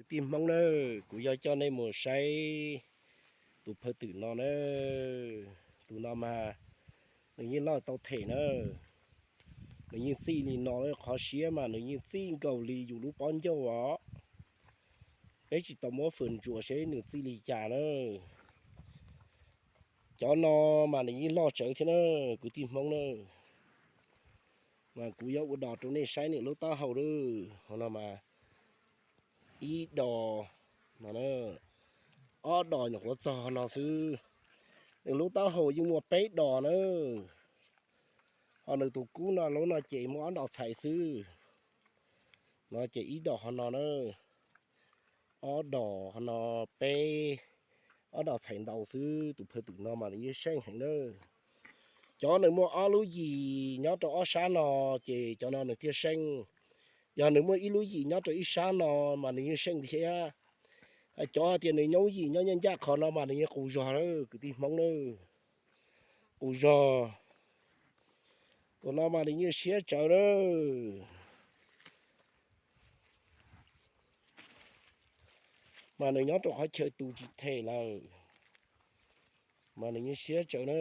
Tij Hmoob na, kuv yog coj nej mus saib tus phawj twm no na. Tus no mas nws yeej loj tau them na. Nws yeej txij li no, qhov siab mas nws yeej txij nkaus li yus lub pob ncauj os. Peb tsis tau muab fwm ntsuas seb nws txij li cas na. Cov no mas nws yeej loj tsawv thiab na, kwv tij Hmoob na. Mas kuv yuav ua dos rau nej saib nws lub taub hau lawm. Ho no mas ib dos no, ob dos nyuam qhuav txog ho no xwb. Nws lub taub hau yeej muaj peb dos na. Ho nws tus kub no lub no ces muaj ob dos txhais xwb. No ces ib dos ho no na, ob dos ho no, peb, ob dos txhais ntau xwb. Tus phawj twm no mas nws yeej seej heev na. Cov nws muaj ob lub yim nyob rau ob sab no ces cov no nws thiaj seej. Yog nws muaj ib lub yim nyob rau ib sab no mas nws yeej seej thiab. Cov hais tias nws nyob yim nyob ncaj ncaj qhov no mas nws yeej qus zog lawm kwv tij Hmoob na. Qus zog. Tus no mas nws yeej siab tsawv lawm. Mas nws nyob rau qhov chaw tus tsis them lawm, mas nws yeej siab tsawv na.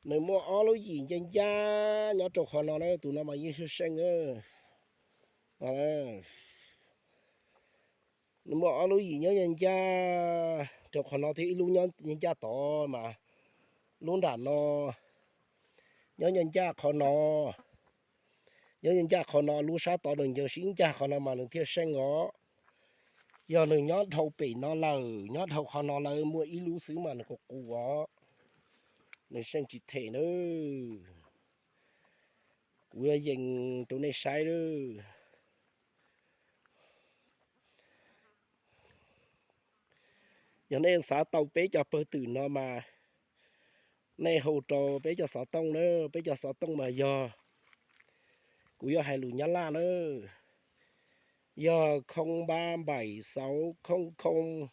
Nws muaj ob lub yim ncaj ncaj nyob rau qhov no na, tus no mas yeej siab seej na. Nws muaj ob lub yim nyob ncaj ncaj rau qhov no thiab ib lub nyob ncaj ncaj tod mas lub nram no nyob ncaj ncaj qhov no, nyob ncaj ncaj qhov no, lub sab tod nws ncaws sib ncaj qhov no mas nws thiaj seej os. Yog nws nyob dhau pem no lawm, nyob dhau qhov no lawm muaj ib lub xwb mas nws qus qus os, nws seej tsis them nawb. Kuv yuav yees rau nej saib lawm. Yog nej xav tau peb cov pawg twm no mas nej hu rau peb cov xov tooj na, peb cov xov tooj mas yog, kuv yuav hais lus Nyab Laj na, yog không ba bảy sáu không không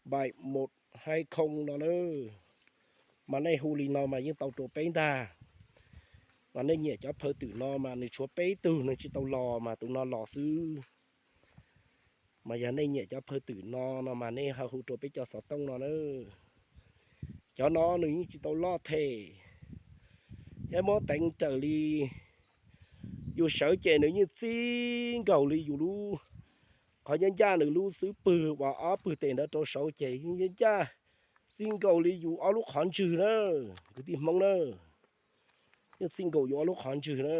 bảy một hai không no na. Mas nej hu li no mas yeej tau rau peb ntag. Mas nej nyiam cov pawg twm no mas nws tshuav peb tug nws tsis tau los mas tus no los xwb. Mas yog nej nyiam cov pawg twm no no mas nej ho hu rau peb cov xov tooj no na. Cov no nws yeej tsis tau loj them, thiab muab teev raws li yus sawv ces nws yeej txij nkaus li yus lub, qhov ncaj ncaj nws lub xub pwg uas ob pwg tes ntawd rau saud ces yeej ncaj ncaj txij nkaus li yus ob lub qhov ntswg na, kwv tij Hmoob na. Yeej txij nkaus yus ob lub qhov ntswg na.